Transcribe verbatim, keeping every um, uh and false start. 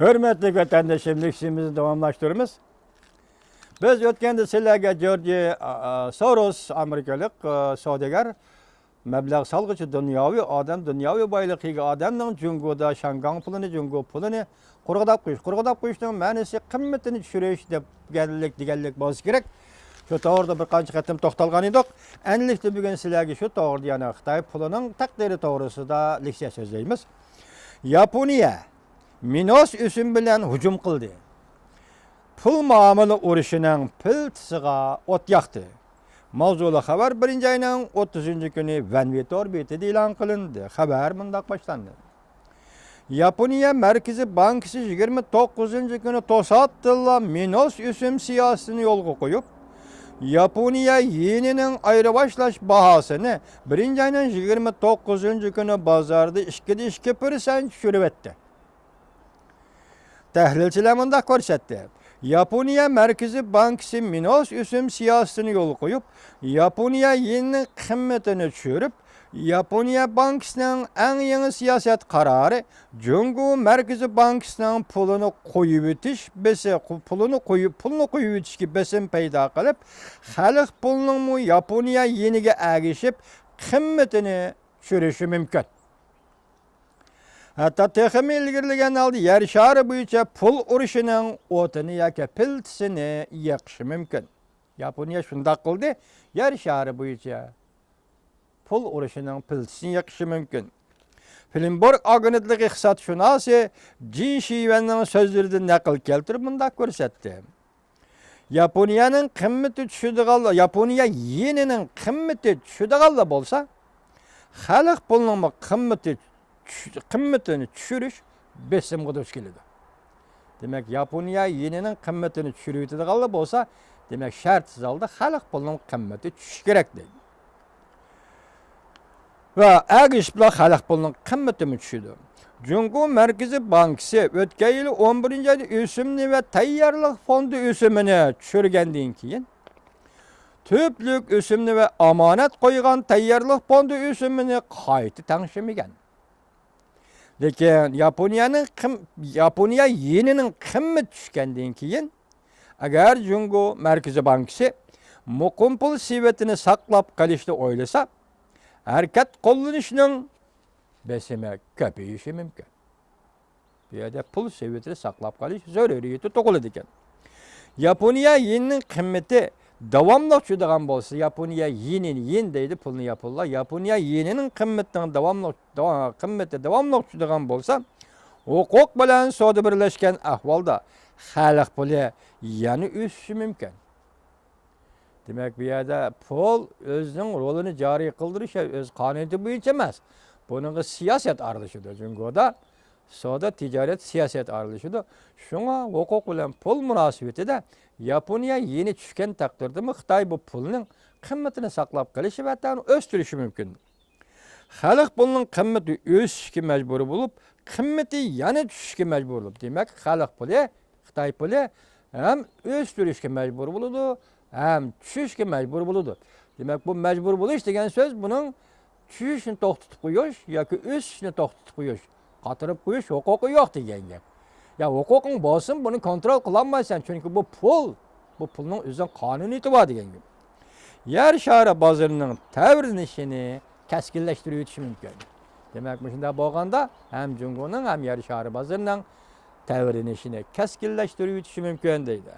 ھۆرمەتلىك ۋەتەندىشىم، لېكسىيىمىزنى داۋاملاشتۇرىمىز. بىز ئۆتكەندە سىلەرگە جورجى، ئا، ئا، سوروس، ئامېرىكىلىق، ئا، سودىگەر، مەبلەغ سالغۇچى دۇنياۋى ئادەم، دۇنياۋى بايلىققا ئىگە ئادەمنىڭ جۇڭگودا شياڭگاڭ پۇلىنى، جۇڭگو پۇلىنى قۇرغۇداپ قويۇش. قۇرغۇداپ قويۇشنىڭ مەنىسى قىممىتىنى چۈشۈرۈش دېگەنلىك، دېگەنلىك بولسا كېرەك. شۇ توغرىدا بىر قانچە قېتىم توختالغان ئىدۇق. ئەنلىكتە بۈگۈن سىلەرگە شۇ توغرىدا، يەنى خىتاي پۇلىنىڭ تەقدىرى توغرىسىدا لېكسىيە سۆزلەيمىز. ياپونىيە مىنوس ئۆسۈم بىلەن ھۇجۇم قىلدى. پۇل مۇئامىلە ئۇرۇشىنىڭ پىلتىسىغا ئوت ياقتى. ماۋزۇلۇق خەۋەر بىرىنچى ئاينىڭ ئوتتۇزىنچى كۈنى ۋەنۋېتور بېتىدە ئېلان قىلىندى. خەۋەر مۇنداق باشلاندى. ياپونىيە مەركىزىي بانكىسى يىگىرمە توققۇزىنچى كۈنى توساتتىنلا مىنوس ئۆسۈم سىياسىتىنى يولغا قويۇپ، ياپونىيە يېنىنىڭ ئايرىۋاشلاش باھاسىنى بىرىنچى ئاينىڭ يىگىرمە توققۇزىنچى كۈنى بازاردا ئىككىدە ئىككى پىرسەنت چۈشۈرۈۋەتتى. تەھلىلچىلەر مۇنداق كۆرسەتتى. ياپونىيە مەركىزىي بانكىسى مىنوس ئۆسۈم سىياسىتىنى يولغا قويۇپ، ياپونىيە يېنىنىڭ قىممىتىنى چۈشۈرۈپ، ياپونىيە بانكىسىنىڭ ئەڭ يېڭى سىياسەت قارارى جۇڭگو مەركىزىي بانكىسىنىڭ پۇلىنى قويۇۋېتىش بېسى-، پۇلىنى قويۇپ، پۇلنى قويۇۋېتىشكە بېسىم پەيدا قىلىپ، خەلق پۇلىنىڭمۇ ياپونىيە يېنىگە ئەگىشىپ قىممىتىنى چۈشۈرۈشى مۇمكىن. ھەتتا تېخىمۇ ئىلگىرىلىگەن ھالدا يەر شارى بويىچە پۇل ئۇرۇشىنىڭ ئوتىنى ياكى پىلتىسىنى يېقىشى مۇمكىن. ياپونىيە شۇنداق قىلدى، يەر شارى بويىچە پۇل ئۇرۇشىنىڭ پىلتىسىنى يېقىشى مۇمكىن. بلومبېرگ ئاگېنتلىقى ئىقتىسادشۇناسى جىن شىۋەننىڭ سۆزلىرىدىن نەقىل كەلتۈرۈپ مۇنداق كۆرسەتتى. ياپونىيەنىڭ قىممىتى چۈشىدىغانلا، ياپونىيە يېنىنىڭ قىممىتى چۈشىدىغانلا بولسا، خەلق پۇلىنىڭمۇ قىممىتى چۈش-، قىممىتىنى چۈشۈرۈش بېسىمىغا دۇچ كېلىدۇ. دېمەك، ياپونىيە يېنىنىڭ قىممىتىنى چۈشۈرۈۋېتىدىغانلا بولسا، دېمەك، شەرتسىز ھالدا خەلق پۇلىنىڭ قىممىتى چۈشۈشى كېرەك دەيدۇ. ۋە ئەگىشىپلا خەلق پۇلىنىڭ قىممىتىمۇ چۈشىدۇ. جۇڭگو مەركىزىي بانكىسى ئۆتكەن يىلى ئون بىرىنچى ئايدا ئۆسۈمنى ۋە تەييارلىق فوندى ئۆسۈمىنى چۈشۈرگەندىن كېيىن، تۈپلۈك ئۆسۈمنى ۋە ئامانەت قويغان تەييارلىق فوندى ئۆسۈمىنى قايتا تەڭشىمىگەن. لېكىن ياپونىيەنىڭ قىم-، ياپونىيە يېنىنىڭ قىممىتى چۈشكەندىن كېيىن، ئەگەر جۇڭگو مەركىزىي بانكىسى مۇقىم پۇل سېۋىتىنى ساقلاپ قېلىشنى ئويلىسا، ھەرىكەت قوللىنىشنىڭ بېسىمى كۆپىيىشى مۇمكىن. بۇ يەردە پۇل سېۋىتىنى ساقلاپ قېلىش زۆرۈرىيىتى تۇغۇلىدىكەن. ياپونىيە يېنىنىڭ قىممىتى داۋاملىق چۈشىدىغان بولسا، ياپونىيە يېنى، يېن دەيدۇ پۇلنى ياپونلار، ياپونىيە يېنىنىڭ قىممىتىنىڭ داۋاملىق، داۋا-، قىممىتى داۋاملىق چۈشىدىغان بولسا، ھوقۇق بىلەن سودا بىرلەشكەن ئەھۋالدا خەلق پۇلى يەنە ئۆسۈشى مۇمكىن. دېمەك، بۇ يەردە پۇل ئۆزىنىڭ رولىنى جارى قىلدۇرۇش، ئۆز قانۇنىيىتى بويىچە ئەمەس. بۇنىڭغا سىياسەت ئارىلىشىدۇ. جۇڭگودا سودا تىجارەت سىياسەت ئارىلىشىدۇ. شۇڭا ھوقۇق بىلەن پۇل مۇناسىۋىتىدە ياپونىيە يېنى چۈشكەن تەقدىردىمۇ خىتاي بۇ پۇلنىڭ قىممىتىنى ساقلاپ قېلىشى ۋە ئۆستۈرۈشى مۇمكىن. خەلق پۇلىنىڭ قىممىتى ئۆسۈشكە مەجبۇر بولۇپ، قىممىتى يەنە چۈشۈشكە مەجبۇر بولۇپ، دېمەك، خەلق پۇلى، خىتاي پۇلى ھەم ئۆستۈرۈشكە مەجبۇر بولىدۇ، ھەم چۈشۈشكە مەجبۇر بولىدۇ. دېمەك، بۇ مەجبۇر بولۇش دېگەن سۆز بۇنىڭ چۈشۈشنى توختىتىپ قويۇش ياكى ئۆسۈشنى توختىتىپ قويۇش، قاتۇرۇپ قويۇش ھوقۇقى يوق دېگەن گەپ. يا ھوقۇقۇڭ بولسىمۇ بۇنى كونترول قىلالمايسەن، چۈنكى بۇ پۇل، بۇ پۇلنىڭ ئۆزىنىڭ قانۇنىيىتى بار دېگەن گەپ. يەر شارى بازىرىنىڭ تەۋرىنىشىنى كەسكىنلەشتۈرۈۋېتىشى مۇمكىن. دېمەك، مۇشۇنداق بولغاندا ھەم جۇڭگونىڭ، ھەم يەر شارى بازىرىنىڭ تەۋرىنىشىنى كەسكىنلەشتۈرۈۋېتىشى مۇمكىن دەيدۇ.